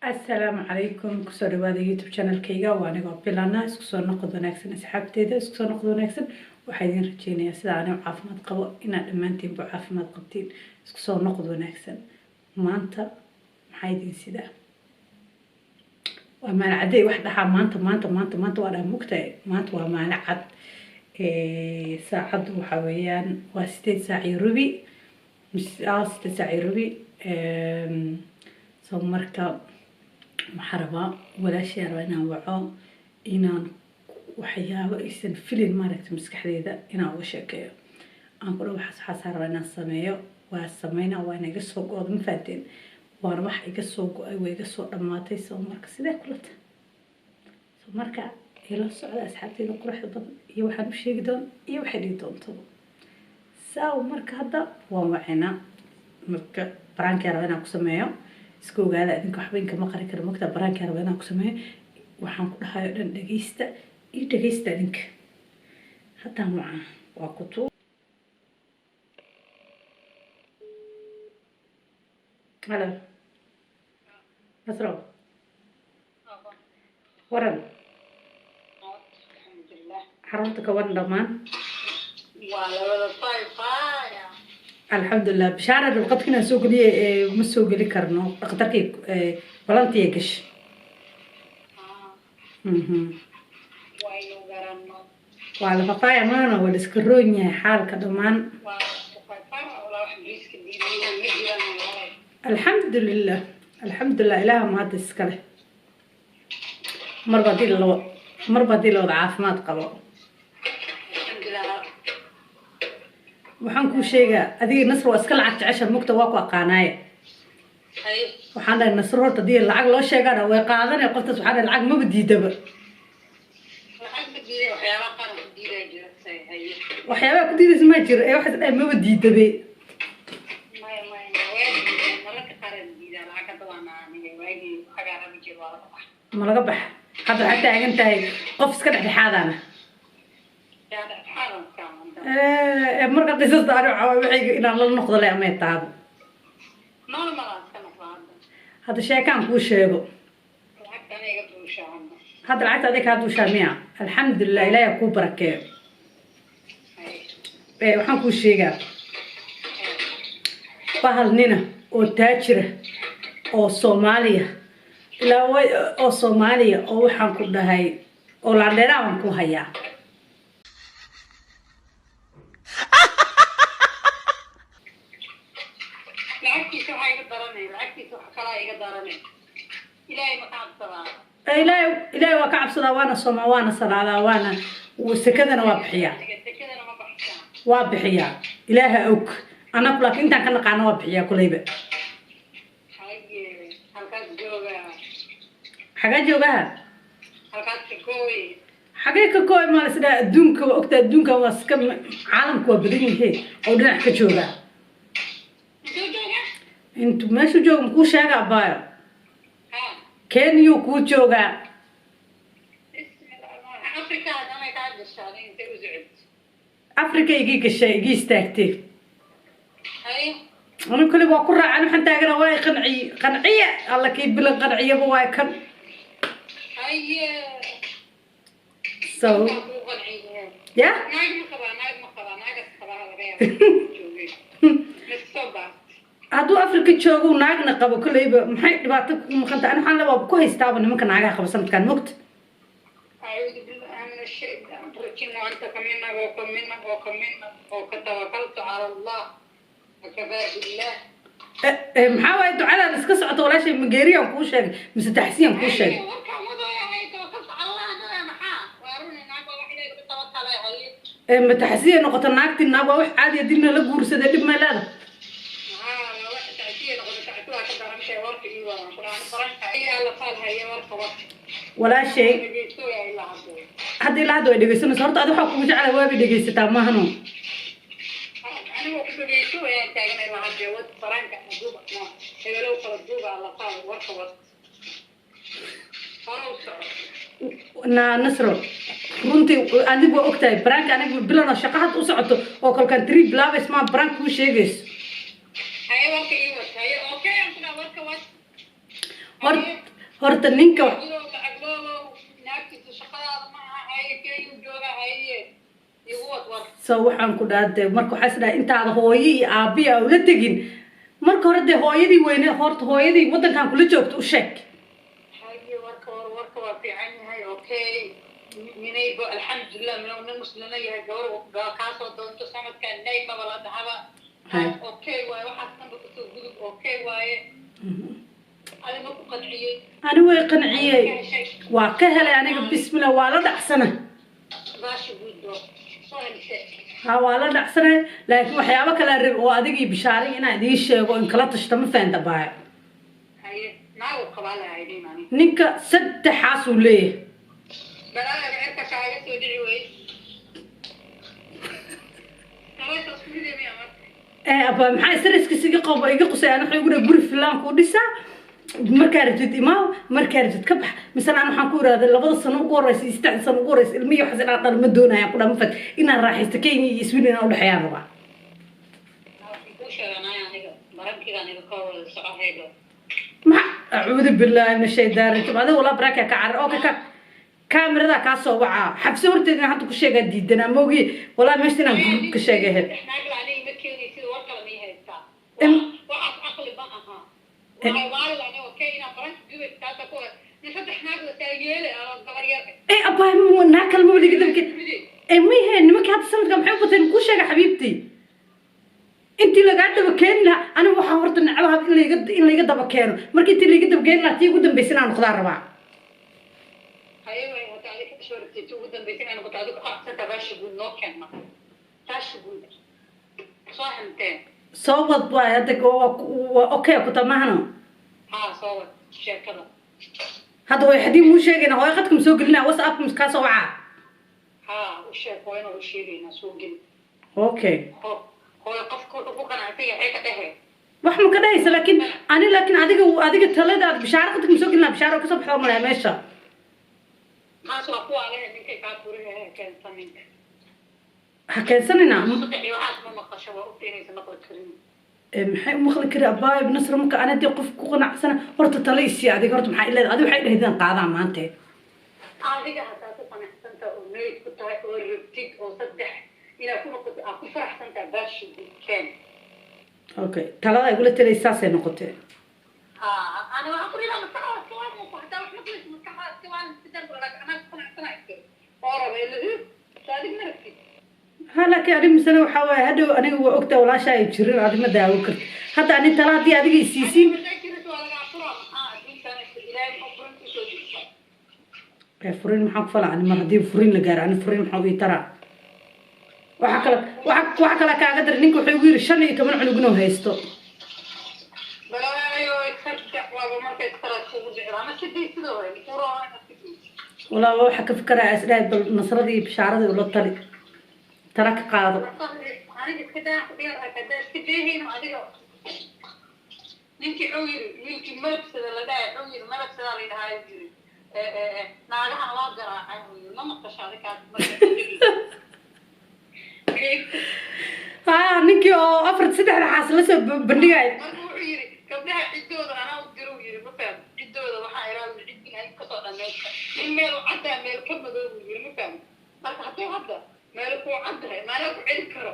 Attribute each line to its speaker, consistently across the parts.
Speaker 1: Asalaamu calaykum, kusoo dhawaada YouTube channelkayga. Waa anigoo Bilana. Isku soo noqod wanaagsan, asxaabteeda, isku soo noqod wanaagsan. Waxaa idin rajeynayaa sida anigo caafimaad qabo inaad dhammaantiinba caafimaad qabtiin. Isku soo noqod wanaagsan. Maanta maxaa idin sidaa? Waa maalin cadey. Wax dhaxaa maanta, maanta, maanta, maanta waa dhaha mugtahay. Maanta waa maalin cad. Saacaddu waxaa weeyaan waa 8 saac iyo rubi, 8 saac iyo rubi. So marka waxaa rabaa walaashay rabaa inaan waco, inaan waxyaabo aysan filin maaragtay maskaxdeeda inaan uga sheekeeyo, aan ku dhaho waxaas waxaasaa rabaa inaan sameeyo, waa sameyna, waa ina iga soo go-do. Ma fahanteen? Waana wax iga soo go-ay, waa iga soo dhammaatay. So marka sidee kulata? So marka ila socda, asxaabteyda quruxda badan, iyo waxaan u sheegi doon iyo waxay dhihi doontaba. So marka hadda waan wacinaa. Marka prank-kaa rabaa inaan ku sameeyo. Iska ogaada idinka, waxba inkama qari karo mogta. Prank-kaa rabaa inaan ku sameeyo. Waxaan ku dhahayo dhan dhegeysta iyo dhegeysta idinka. Haddaan wacaa waa ku tuu. Halo Nasro, waran? Xarunta ka waran dhammaan?
Speaker 2: Waa labada fayfaya.
Speaker 1: Alxamdulilah. Bishaara dhulqadka inaan soo geliye ma soo geli karno, dhakhtarkii balantiya gash.
Speaker 2: Waynu garanno.
Speaker 1: Waa la fafaaya maana, waa la iska roon yahay xaalka dhammaan.
Speaker 2: Waa fayfaya walaa wax bariiska diidan ma jiraan walaa.
Speaker 1: Alxamdulilah, alxamdulilah, ilaaha mahadda iskale. Marba haddii la wada caafimaad qabo.
Speaker 2: Alxamdulilah.
Speaker 1: Waxaan kuu sheegaa, adiga Nasr waa iska lacag jecesha mugta, waa ku aqaanaaye.
Speaker 2: Hay.
Speaker 1: Waxaan dhahay Nasr horta haddii lacag loo sheegana way qaadanaya qoftaas. Waxaan dhahay lacag maba diidaba.
Speaker 2: Lacag ma diiday, waxyaabaha qaar ku diidaa jira say haye.
Speaker 1: Waxyaabaha ku diidaysa ma jiro ee waxaas dhahay maba diidabe.
Speaker 2: Maya, maya, waa diidaa, mararka qaar aan diidaa lacag. Hadda waana aniga waagii xagaa rabi jir waa laga baxa.
Speaker 1: Ma laga baxa? Hadda waxaad taagan tahay qof iska dhexdhexaadana.
Speaker 2: Yaa dhexdhexaadan iska amanta.
Speaker 1: Marka qisasta ani waxaa waay waxayga inaan la noqdo le amay taabo.
Speaker 2: Normal aan iska noqdaa hadda.
Speaker 1: Hadda sheekaan kuu sheego.
Speaker 2: Lacagta ana iga duushaa hadda.
Speaker 1: Hadda lacagta adiga kaa duushaa miya? Alxamdulilah, Ilaahay kuu barakeeyo.
Speaker 2: Hay.
Speaker 1: Waxaan kuu sheegaa bahal nina oo taajira oo Soomaaliya ilaa oo Soomaaliya oo waxaan ku dhahay oo laandheeraa baan ku hayaa.
Speaker 2: Lacagtiisa waxaa iga daranay, lacagtiisa wax kalaa iga daranay. Ilaahay ma ka cabsadaa?
Speaker 1: Ilaahay, Ilaahay waa ka cabsadaa, waana soomaa, waana salaadaa, waana sekadana waa bixiyaa.
Speaker 2: Sekadana ma baxsaa?
Speaker 1: Waa bixiyaa, Ilaaha og anaku, laakiin intaan ka naqaano waa bixiyaa kuleyba.
Speaker 2: Haye, halkaas jooga.
Speaker 1: Xagaa joogaha?
Speaker 2: Halkaas ka gooy.
Speaker 1: Xagee ka kooy? Maa lasdhaha adduunka waa ogta, adduunka waa iska caalamku waa badan yahe oo dhinac ka joogaa.
Speaker 2: Intuu jooga?
Speaker 1: Intu meeshu jooga makuu sheega, abaayo?
Speaker 2: Ha.
Speaker 1: Kenyuu kuu joogaa.
Speaker 2: Bismillah, Afrika haddana kaa gashaa adiga intay u socod.
Speaker 1: Africa igii gashay, igii istaagtay.
Speaker 2: Haye.
Speaker 1: Anigu kale waa ku raacan, waxaan taagana waa i qanciy, qanciya alla kii bilan qanciyaba waa kan.
Speaker 2: Haye.
Speaker 1: So
Speaker 2: Kaa kuu qanciye.
Speaker 1: Ya.
Speaker 2: Naag ma qabaa? Naag ma qabaa? Naagas qabaa laga yaaba joogay masoo baast.
Speaker 1: Hadduu Africa joogo naagna qabo, kolleyba maxay dhibaato kugu maqan tahay? Ani waxaan le waa ku haystaaba nimanka naagaha qaba sanadkan mogta.
Speaker 2: أعوذ بالله من الشيطان الرجيم، وأنت كمنا وكمنا وكمنا وتوكلت على الله وكفى بالله.
Speaker 1: Maxaa waaye ducadaan iska socota, walaashay? Mageeriyaan kuu sheegay mise taxsiyaan kuu sheegay?
Speaker 2: Warka wadooyahay توكلت على الله أنا maxaa waa runi, naag waa wax Ilaahay ku tawakalay haye.
Speaker 1: Ma taxsiya noqoto naagti? Naag waa wax caadiya, dibna la guursaday, dhib ma leeda.
Speaker 2: Maxaa waa wax tacsiya noqoto? Tacsi waa ka daran tahay warka iyo waa quraan qaranka iyo alla faal haye warka warka.
Speaker 1: Walaashay.
Speaker 2: Dhegeysto yaa ilaa hadda.
Speaker 1: Hadda ilaa hadda way dhegeysanaysa. Horta adi waxaa kugu jeclaa waabay dhegeysataa maahano.
Speaker 2: Anigu ku dhegeysto ayaan taagan ilaa hadda wad faranka duuba no hebelow kala duuba alla faal warka wad hore u soco.
Speaker 1: Na Nasro, runtii adigu waa ogtahay prank-ka aniga bilan oo shaqo hadda u socoto oo kolkaan three bilaabays maa prank kuu sheegayso.
Speaker 2: Haye, warka ii wad, haye, okay, aan ku dhaha warka wad.
Speaker 1: Horta ninka
Speaker 2: Lacag loolo naagtiisa shaqadaada ma aha. Haye, Kenya jooga, haye, igu wad war.
Speaker 1: So waxaan ku dhaha dee, marka waxaa is dhahay intaada hooyo iyo aabbiya ula tegin, marka hore dee hooyadii weyne, horta hooyadii waddankan kula joogto u sheeg.
Speaker 2: Haye, warka war, warka waa fiican yahay. Okay, minaybo, alxamdulilah, minuu nin muslina yahay, gabar kaasoo doonto sanadkan nay maba la dhahaba. Okay waaye, waxaas dhanba kasoo gudub. Okay waaye, adi ma ku qanciyey?
Speaker 1: Ani way qanciyey, waa ka helay aniga. Bismillah, waa la dhacsana.
Speaker 2: Baasha guuddo soo helisay.
Speaker 1: Ha, waa la dhacsanay, laakiin waxyaabo kala rab oo adigii bishaaray inaan idiin sheego in kala tashto. Ma fahanta, baaya?
Speaker 2: Haye, naagu qabaa lahaydin ani.
Speaker 1: Ninka saddexaasuu leeyahay.
Speaker 2: Balaaga cirka kaaga soo dhici wey. Nolosha isku midee miya marka?
Speaker 1: Ee abba, maxaa stresskiisa iga qabo, iga qusay? Ana wuxuu igu dhahay guri filaan kuu dhisaa, markaa rabtid imaaw, markaa rabtid ka bax. Misena ana waxaan ku irahday 2da sano ugu horeysa iyo 3da sano ugu horeysa ilmihii waxaas inaan dhalo ma doonayaan ku dhaa. Ma fahant? Inaan raaxaysto Kenya iyo Sweden inaan udhexeeyaan rabaa.
Speaker 2: Waxaan kuu sheeganaya aniga barankiga aniga ka wada soco haydho.
Speaker 1: Maxa? Acuudu billaahi min ashaytaan rajiim. Adiga walaa baraka ka carar oo ka kaamirada kaa soo wacaa. Xabsi horteed inaan hadda ku sheegaa diidanaa moogi. Walaa meesha inaan group ka sheegay ahayd.
Speaker 2: Naag aniga ma keenaysid, war kale mii haystaa. Waxaas caqli ma aha. Waxay maalin aniga okay inaan baranka gubay taasa ku nin saddex naag la saa yeele anoo gabar yar.
Speaker 1: Ee abbaay, naag kale maba liga dabke. Ee mayhe, nimankii hadda sanadka maxay u bateen? Kuu sheega xabiibtii, intii lagaa daba keeni lahaa, aniga waxaa horta necbaha in layga daba keeno. Marka intii layga daba keeni lahaa, tii ugu dambaysa inaan noqdaan rabaa.
Speaker 2: Haye way, hadda adiga ka soo rabtay tii ugu dambaysa inay noqoto, adigu qacsanta baasha guud noo keen marka. Baasha guud soo hanteen.
Speaker 1: Soo wad waay hadda, waa okay ku tamahano.
Speaker 2: Haa, soo wad sheekada.
Speaker 1: Hadda way haddii muu sheegayna hooyo qadka ma soo gelinaa, WhatsAppka kaa soo wacaa?
Speaker 2: Haa, u sheeg hooyana, u sheegaynaa, soo geli.
Speaker 1: Okay.
Speaker 2: Hooyo qofka wuxuu ku qanacsan yahay ka dhehe.
Speaker 1: Wax ma ka dhahaysa, laakiin ani, laakiin adiga taladaad Bishaaro qadka ma soo gelinaa. Bishaaro kasoo baxdo malaya meesha.
Speaker 2: Taas waa kuwa alehe ninkay kaa furihe keensa ninka.
Speaker 1: Ha keensanina.
Speaker 2: Saddex iyo waxaas ma maqasho, waa ogta inaysan maqli karin.
Speaker 1: Maxay u maqli kari, abaay Nasr? Marka ana dee qof ku qanacsana, horta tala isii adiga. Horta maxaa ileedahay adiga? Waxay dhahdeen qaadaa maante.
Speaker 2: Adiga haddaa ku qanacsantaha oo niyad ku tahay oo rabtid oo saddex inaad ku noqoto aad ku faraxsantaha, baashi keen.
Speaker 1: Okay, talada igula talay saasay noqotee.
Speaker 2: Haa, ani waxaan ku dhihi lahaa maskaxdaada iska waalan, hadaa wax maqlayso maskaxdaada iska waalan sidaan ku laakiin anaa ku qanacsanahay oo raba ila soo adig ma rabtid.
Speaker 1: Ha, laakiin ani misena waxaa waaye hadhow aniga waa ogtaa walaasha ay jirin, adi ma daawo karti. Hadda ani tala haddii adiga isiisiin.
Speaker 2: Haddaa jirto waa laga afuraa. Maxaa adduunkan Ilaahay muxuu furin kusoo jirta?
Speaker 1: Ee furin maxaan ku falaa ani? Mar haddii furin la gaaro, ani furin maxaa ii taraa? Waxa kale kaaga daray, ninka wuxuu igu yidhi 15 cunug inuu haysto.
Speaker 2: Balaayo, saddex waaba markay iskalaad kugu dhici ama sidii sidoo hore furo.
Speaker 1: Walaa waxa ka fikeraya is dhahay bal Nasradii iyo Bishaaradii ula tali, tala ka qaado.
Speaker 2: Aniga iska daa ku dhigan, hadaa iska dayhayno adiga. Ninkii wuxuu yiri, wiilkii malabsada la dhahay, wuxuu yiri malabsada la dhahaa yiri, naagahan waa garaacay buu yiri. Ma maqasho adikaas marka?
Speaker 1: Ha, ninkii oo afar saddexda xaas la soo bandhigay.
Speaker 2: Marka wuxuu yiri gabdhaha ciddooda anaa u diru yiri, ma faham? Ciddooda waxaa iraa ciddin ay kasoo dhammaysta nin meel u caddaa meel ka madow buu yiri, ma faham? Marka hadduu hadda meel kuu caddahay maanaa ku celi karo.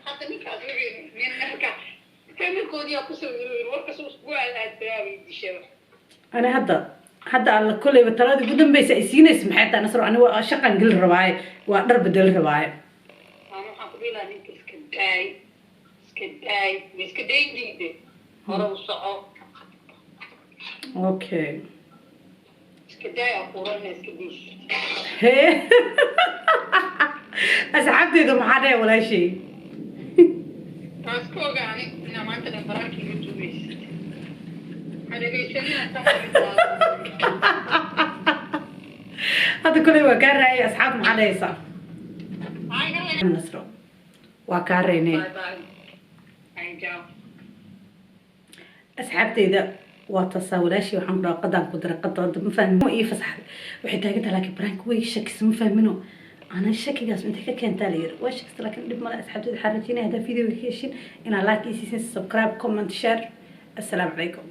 Speaker 2: Hadda ninkaas wuxuu yiri nin marka familkoodiyaa kusoo yiri warkas iskugu aadaaday dishaba.
Speaker 1: Ani hadda alla kolleyba taladii ugu dambeysa ay siinaysa maxay tahay, Nasro? Ani waa shaqan geli rabaaye, waa dhar bedeli rabaaye.
Speaker 2: Aan waxaan ku dhihi lahaa ninka iska daay, iska daay, ma iska dayn diide, hore u soco.
Speaker 1: Okay.
Speaker 2: Iska daay akuurana iska diis.
Speaker 1: Hee, asxaabteyda maxaa dhahay walaashay?
Speaker 2: Taas ka ogaani inaa maanta dhan baraanka iga duubaysid. Ma dhegaysanina.
Speaker 1: Hadda kolley waa kaa raayay. Asxaabta maxaa dhahaysaa, Nasro? Waa kaa raynay.
Speaker 2: Bye bye. Ay, ciao.
Speaker 1: Asxaabteyda, waa taasaa walaashii. Waxaan ku dhaha qadaan ku diray qada hadda ma fahmin, ma ii fasaxday, waxay taagan tahay, laakiin baraanka way shakisa, ma fahmino ana shakigaas intay ka keentaa la yiri waa shakista, laakiin dhib male. Asxaabteyda, waxaan rajeynaya haddaa videoga ka heshin inaad like ii siisin, subscribe, comment, share. Assalaamu calaykum.